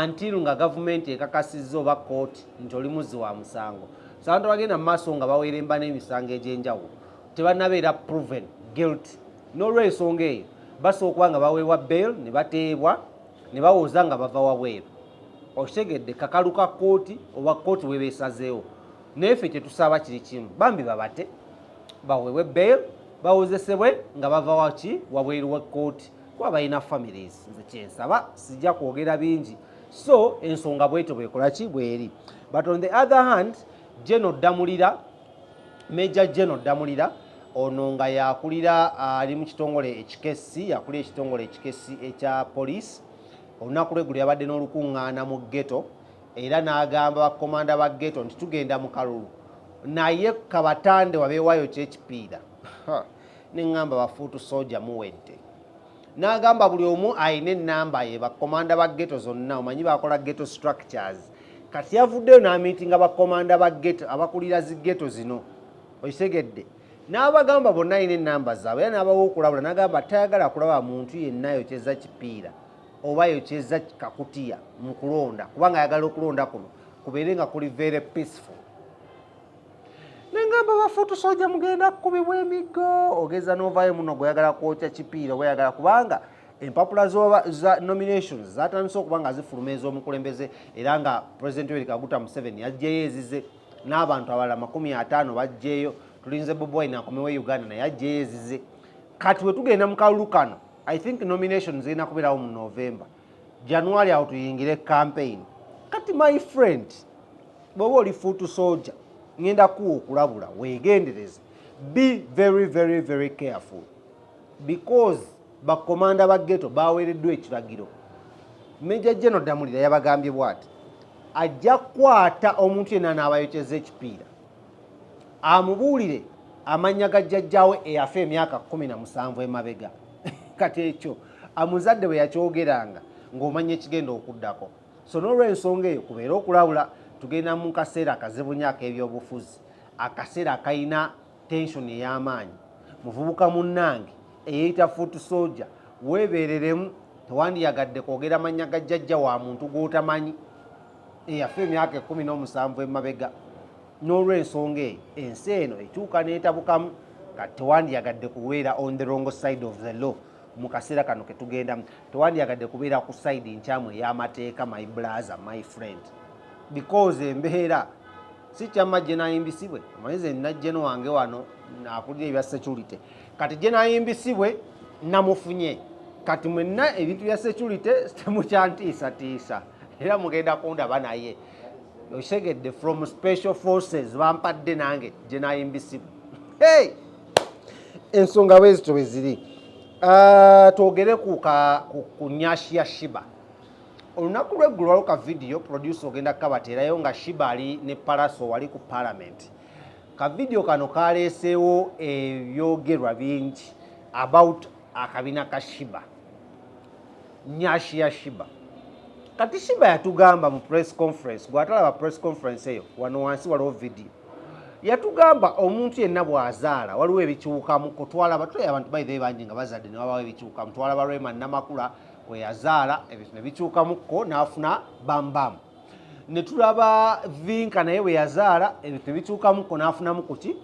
Until nga gavumenti ekakasizza oba kooti nti oli muzzi wa musango. So abantu bagenda mu maaso nga baweremba n'emisango egy'enjawulo tebannabeera proven guilty. N'olwensonga eyo basobola okuba nga baweebwa bail ne bateebwa ne bawoza nga bava wabweru, okitegedde, kakalu ka kooti oba kooti webeesazeewo. Naye ffe kyetusaba kiri kimu, bambi babate, baweebwe bail, bawozesebwe nga bava waki, wabweru wa kooti, kuba balina families. Nze kyensaba, sijja kwogera bingi. So ensonga bwetyo bwekolaki bweri. But on the other hand, General Ddamulira, Major General Ddamulira ono nga yakulira, ali mu kitongole ekikessi, yakulira ekitongole ekikessi ekya police, olunaku lweggulo yabadde n'olukuŋŋaana mu ghetto era n'agamba bakomanda ba ghetto nti tugenda mu kalulu, naye kabatande wabeewaayo kyekipiira. Neŋŋamba ba foot soldier muwedde. N'agamba buli omu alina ennamba ye, bakomanda ba ghetto zonna, omanyi bakola ghetto structures. Kati yavuddeyo n'amiitinga bakomanda ba ghetto, abakulira zi ghetto zino, okitegedde, n'abagamba bonna alina ennamba zaabwe era n'abawa okulabula. N'agamba tayagala kulaba muntu yenna yokyeza kipiira oba yokyeza kakutiya mu kulonda, kubanga ayagala okulonda kuno kubeere nga kuli very peaceful. Nengamba ba foot soldier mugenda kukubibwa emiggo. Ogeza n'ovaayo muno gweyagala kwokya kipiira oba oyagala, kubanga empapula za nominations zatandise okuba nga zifuluma ez'omukulembeze, era nga President Yoweri Kaguta Museveni yajjeyo ezize n'abantu abalala 50 bajjeeyo. Tulinze Bobi Wine akomewo e Uganda, naye ajjeyo ezize. Kati we tugenda mu kalulu kano, I think nomination zirina kubeerawo mu November, January, awo tuyingire campaign. Kati my friend, bw'oba oli foot soldier, ngenda kuwa okulabula, weegendereze, be very very very careful, because bakomanda ba ghetto baweereddwa ekiragiro. Major General Ddamulira yabagambye bw'ati, ajja kukwata omuntu yenna n'abayokyeza ekipiira, amubuulire amannya ga jjajjaawe eyafa emyaka 17 emabega. Kati ekyo amuzadde bwe yakyogeranga, ng'omanya ekigenda okuddako. So n'olwensonga eyo kubeera okulabula, tugenda mu kaseera akazibu nnyo ak'ebyobufuzi, akaseera akalina tension ey'amaanyi. Muvubuka munnange eyeeyita foot soldier, weebeereremu. Tewandiyagadde kwogera mannya ga jjajja wa muntu gw'otamanyi eyafa emyaka 17 emabega. N'olwensonga eyo ensi eno ekyuka n'etabukamu. Kati tewandiyagadde kubeera on the wrong side of the law mu kaseera kano ketugendamu. Tewandiyagadde kubeera ku side nkyamu ey'amateeka, my brother, my friend, because embeera si kyamma. Gye nayimbisibwe, omanyize nina jeno wange wano akulira ebya security. Kati gye nayimbisibwe namufunye. Kati mwenna ebintu bya security temukyantiisatiisa, era mugenda kundaba naye, okitegedde, from special forces bampadde nange gye nayimbisibwe. Hey! Ensonga bwe zito bwe ziri. Twogere ku nyash ya Sheebah. Olunaku lweggulo waliwo ka video, producer ogenda kukabateerayo, nga Sheebah ali ne Pallaso wali ku parliament. Ka video kano kaleeseewo ebyogerwa bingi about akabina ka Sheebah, nyash ya Sheebah. Kati Sheebah yatugamba mu press conference, bw'atalaba press conference eyo, wano wansi waliwo video, yatugamba omuntu yenna bw'azaala waliwo ebikyukamu. Kutwalaba tulaye abantu baithe bangi nga bazadde ne wabawo ebikyukamu. Twalaba Rema Namakula we yazaala, ebintu ne bikyukamukko n'afuna bambamu. Ne tulaba Vinka naye bwe yazaala, ebintu ne bikyukamukko n'afunamu kuki,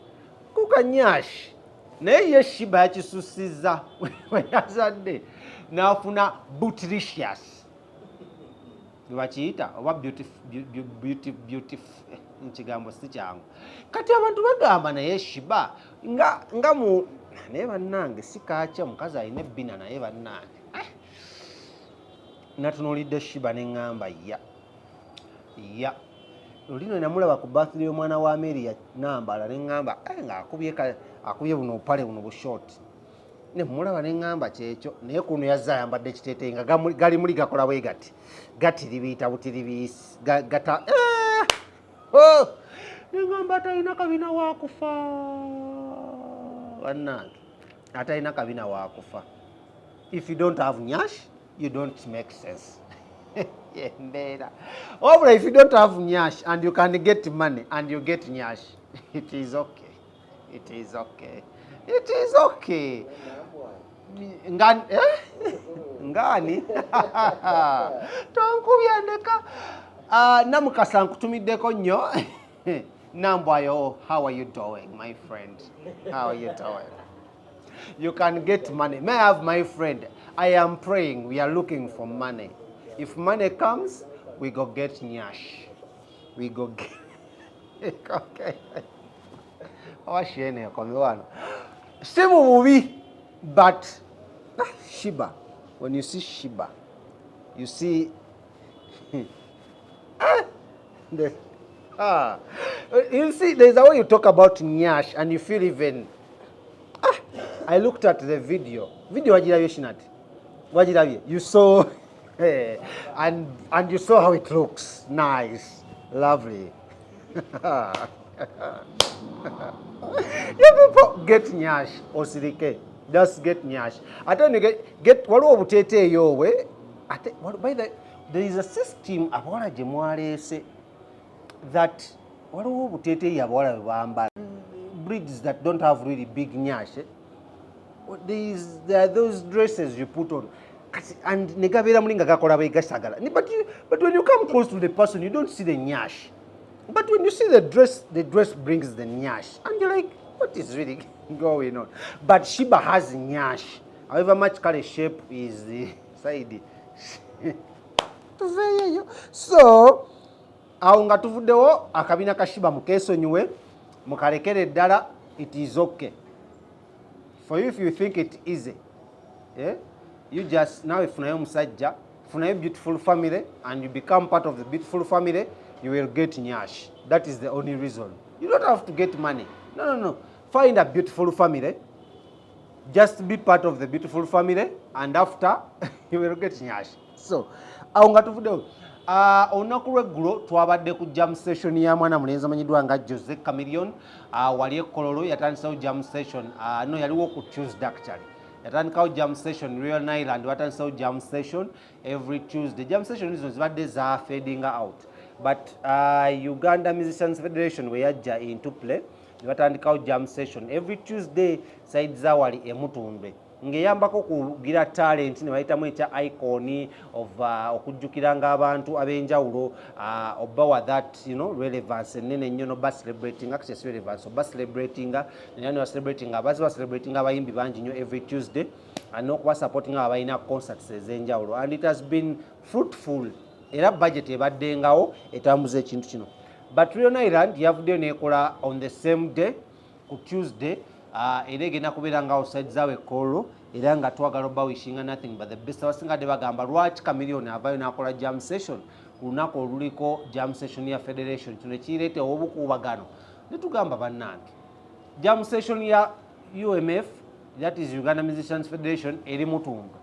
ku kanyashi. Naye ye Sheebah yakisusizza, bwe yazadde n'afuna bootylicious, bwebakiyita, oba beauty, beauty, nkigambo si kyangu. Kati abantu bagamba naye Sheebah nga mu naye bannange si kaakya, mukazi alina ebbina. Naye bannange, eh! Natunuulidde Sheebah ne ŋŋamba ya ya olino namulaba ku birthday y'omwana wa Ameria nambala, ne ŋŋamba, eh, ng'akubye akubye buno obupale buno bu short, ne mulaba ne ŋŋamba kyekyo. Naye kuno yazze ayambadde ekiteeteeyi nga gali muli gakola bwe gati, gatiribiita butiribiisi, gata, eh! Oh! Ne ŋŋamba atalina kabina wakufa, bannange, atalina kabina wakufa. If you don't have nyash, you don't make sense. Embeera wabula, if you don't have nyash and you can get money and you get nyash, it is okay, it is okay, it is okay. Nga eh? Ngaani tonkubya ndeka. Namukasa, nkutumiddeko nnyo. Nambwayo, how are you doing, my friend? How are you doing? You can get money. May I have my friend? I am praying. We are looking for money. If money comes, we go get nyash. We go get, okay. Awashene ekome wano si mu bubi, but ah, Sheebah, when you see Sheebah, you see, ah, you see, there's a way you talk about nyash and you feel even, ah, I looked at the video. Video wagirabye, Shinati? Wagirabye? You saw, and you saw how it looks. Nice, lovely. You people get nyash osirike. Just get nyash. Ate when you get waliwo obuteeteeyi obwe ate by the, there is a system abawala gye mwaleese that waliwo obuteeteeyi abawala bwe bambala, breeds that don't have really big nyash, eh? There are those dresses you put on kati and ne gabeera muli nga gakola bwe gasagala. But when you come close to the person, you don't see the nyash, but when you see the dress, the dress brings the nyash and you're like, "What is really going on?" But Sheebah has nyash, however much kale shape is the side. Tuveeyo. So awo nga tuvuddewo, akabina ka Sheebah mukeesonyiwe, mukalekere ddala. It is okay for you if you think it easy, eh? You just nawe funayo omusajja, funayo beautiful family and you become part of the beautiful family, you will get nyash. That is the only reason. You don't have to get money. No. Find a beautiful family, just be part of the beautiful family and after you will get nyash. So awo nga tuvuddewo, olunaku lweggulo twabadde ku jam session ya mwana mulenzi amanyiddwa nga Jose Chameleone. Wali ekololo yatandisewo jam session. No, yaliwo ku Tuesday actually. Yatandikawo jam session. Leone Island batandisewo jam session every Tuesday. Jam session zino zibadde za fading out, but Uganda Musicians Federation bwe yajja into play ne batandikawo jam session every Tuesday side za wali emutundwe, ng'eyambako kugira talent ne bayitamu ekya icon of okujjukiranga abantu ab'enjawulo, obawa that relevance ennene ennyo noba celebrating, access relevance oba celebrating, era ne bacelebrating abazi bacelebrating abayimbi bangi nnyo every Tuesday n'okuba supporting abo abalina concerts ez'enjawulo, and it has been fruitful era budget ebaddengawo etambuza ekintu kino. But Leone Island yavuddeyo nekola on the same day ku Tuesday, era egenda kubeera nga outside zaawe Kololo, era nga twagala obawishinga nothing but the best. Abasinga dde bagamba lwaki Chameleone avaayo n'akola jam session ku lunaku oluliko jam session ya federation, kino kireetewo obukuubagano. Ne tugamba, bannange, jam session ya UMF, that is Uganda Musicians Federation, eri Mutundwe,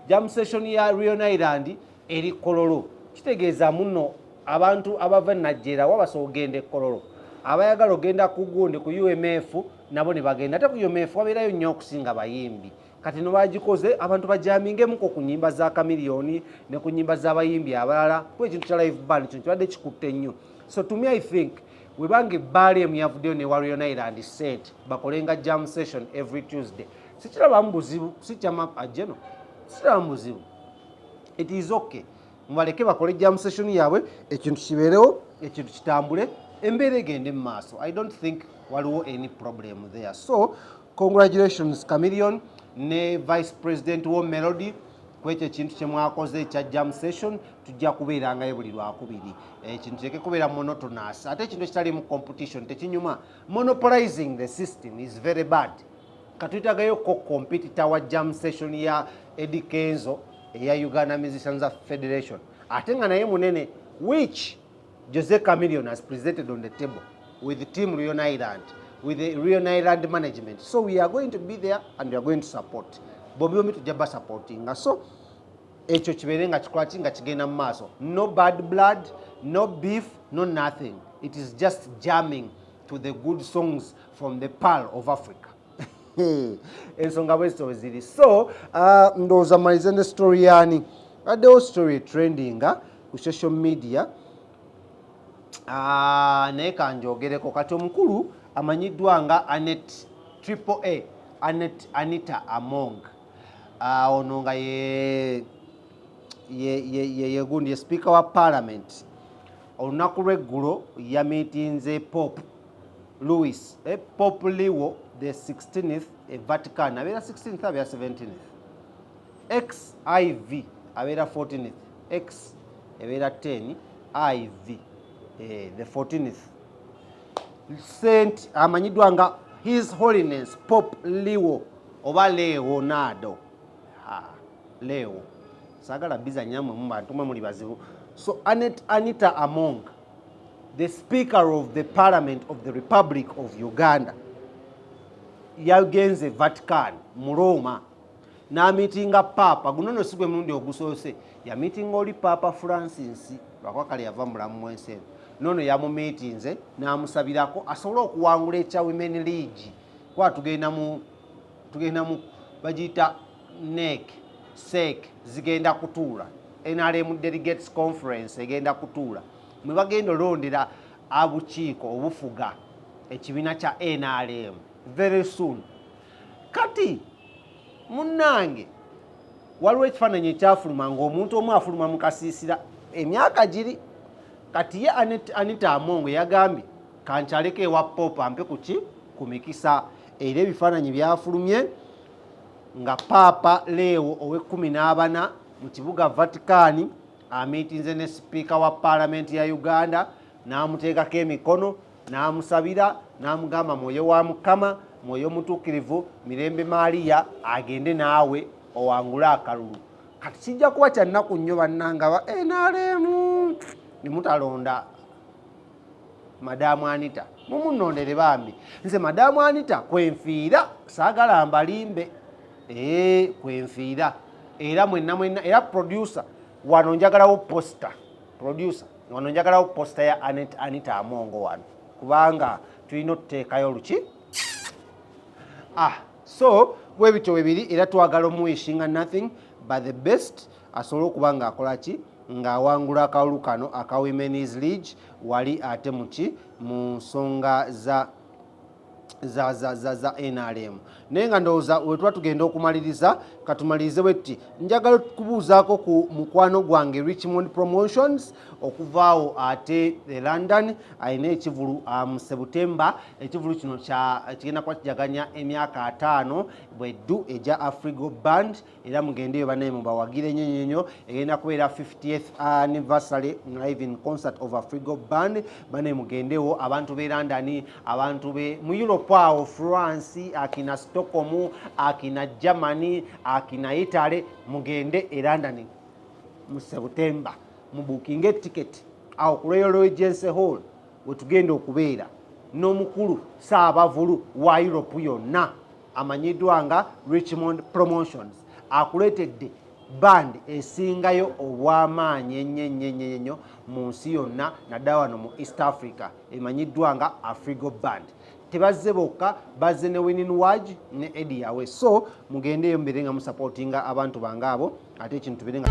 jam session ya Leone Island eri Kololo. Kitegeeza muno abantu abava Najjera wabasobola ogenda ekololo, abayagala ogenda ku gundi ku UMF nabo ne bagenda. Ate ku UMF wabeerayo nnyo okusinga bayimbi. Kati no bagikoze abantu bajamingemuko ku nyimba za Chameleone ne ku nyimba z'abayimbi abalala, kuba ekintu kya live band kino kibadde kikutte nnyo. So to me, I think webanga ebbaala emu yavuddeyo ne Leone Island sente bakolenga jam session every Tuesday, sikirabamu buzibu. Sikyama ajeno, sikirabamu buzibu. It is okay, mubaleke bakole jam session yaabwe, ekintu kibeerewo, ekintu kitambule, embeera egende mu maaso. I don't think waliwo any problem there. So congratulations, Chameleone ne vice president wo Melody, kwekyo ekintu kyemwakoze ekya jam session. Tujja kubeerangayo buli lwakubiri. Ekintu kireke kubeera monotonous. Ate ekintu ekitalimu competition tekinyuma. Monopolizing the system is very bad. Katwetagayo ko competitor wa jam session ya Eddy Kenzo eya Uganda Musicians Federation, ate nga naye munene, which Jose Chameleone has presented on the table with the team Leone Island, with the Leone Island management. So we are going to be there and we are going to support bombi. Bombi tujja basupportinga. So ekyo kibeere nga kikola ki nga kigenda mu maaso. No bad blood, no beef, no nothing. It is just jamming to the good songs from the Pearl of Africa. Ensonga bwezito bwe ziri. So ndowooza malize ne story yani addewo, story trendinga ku social media. Ah, naye kanjogereko kati. Omukulu amanyiddwa nga Anet, Triple A, Anet Anita Among. Ono nga ye ye gundi ye speaker wa parliament, olunaku lw'eggulo yamiitinze Pope Louis, Pope Leo the 16th e Vatican. Abeera 16th, abeera 17th, XIV, abeera 14th, X ebeera 10, IV, the 14th Saint, amanyiddwa nga His Holiness Pope Leo oba Leonardo. Ha, Leo, saagala bizanyamwe mu bantu mwe muli bazibu. So Anet Anita Among, the Speaker of the Parliament of the Republic of Uganda, yagenze Vatican mu Roma n'amiitinga Paapa. Guno no si gwe mulundi ogusoose yamiitinga oli Paapa Francis, lwakuba kale yava mulamu mwensi eno. Nono yamumiitinze n'amusabirako asobole okuwangula ekya Women League, kuba tugenda mu bagiyita NEC, CEC zigenda kutuula, NRM Delegates Conference egenda kutuula mwe bagenda olondera abukiiko obufuga ekibiina kya NRM very soon. Kati munnange, waliwo ekifaananyi ekyafuluma ng'omuntu omu afuluma mu kasiisira emyaka giri. Kati ye Anita Among yagambye, "Kankyaleko ewa Pope ampe kuki ku mikisa." Era ebifaananyi byafulumye nga Paapa Leo ow'e14 mu kibuga Vatican amiitinze ne sipiika wa paalamenti ya Uganda, n'amuteekako emikono, n'amusabira, n'amugamba, "Mwoyo wa Mukama, Mwoyo Mutuukirivu, mirembe Maaliya, agende naawe owangule akalulu." Kati kijja kuba kya nnaku nnyo bannanga ba NRM ne mutalonda Madamu Anita. Mumunondere bambi. Nze Madamu Anita kwenfiira, saagala mbalimbe, ee, kwenfiira. Era mwenna mwenna, era producer wano njagalawo poster, producer wano njagalawo poster ya Anet Anita Amongo wano, kubanga tulina otuteekayo luki. Ah, so bwe bityo bwe biri. Era twagala omuwishinga nothing but the best, asobole okuba ng'akola ki, ng'awangula akalulu kano aka Women's League wali ate muki mu nsonga za NRM. Naye nga ndowooza wetuba tugenda okumaliriza, katumalirize bwe tuti. Njagala kubuuzaako ku mukwano gwange Richmond Promotions okuvaawo ate e London. Alina ekivulu mu September. Ekivulu kino kigenda kuba kijaganya emyaka 50 bweddu egya Afrigo Band. Era mugendeyo banaye, mubawagire nnyo nnyo nnyo. Egenda kubeera 50th anniversary live in concert of Afrigo Band. Banaye mugendewo, abantu b'e London, abantu be mu Europe awo, France, akina Stockholm, akina Germany, akina Italy, mugende e London mu September, mubukinge ticket awo ku Royal Regency Hall wetugenda okubeera n'omukulu Saabavulu wa Europe yonna amanyiddwa nga Richmond Promotions. Akuleetedde band esingayo obw'amaanyi ennyo ennyo ennyo ennyo mu nsi yonna, naddala wano mu East Africa, emanyiddwa nga Afrigo Band. Tebazze bokka, bazze ne Winnie Nwagi ne Eddy Yawe. So mugendeeyo mubeere nga musupportinga abantu bange abo, ate ekintu tubeere nga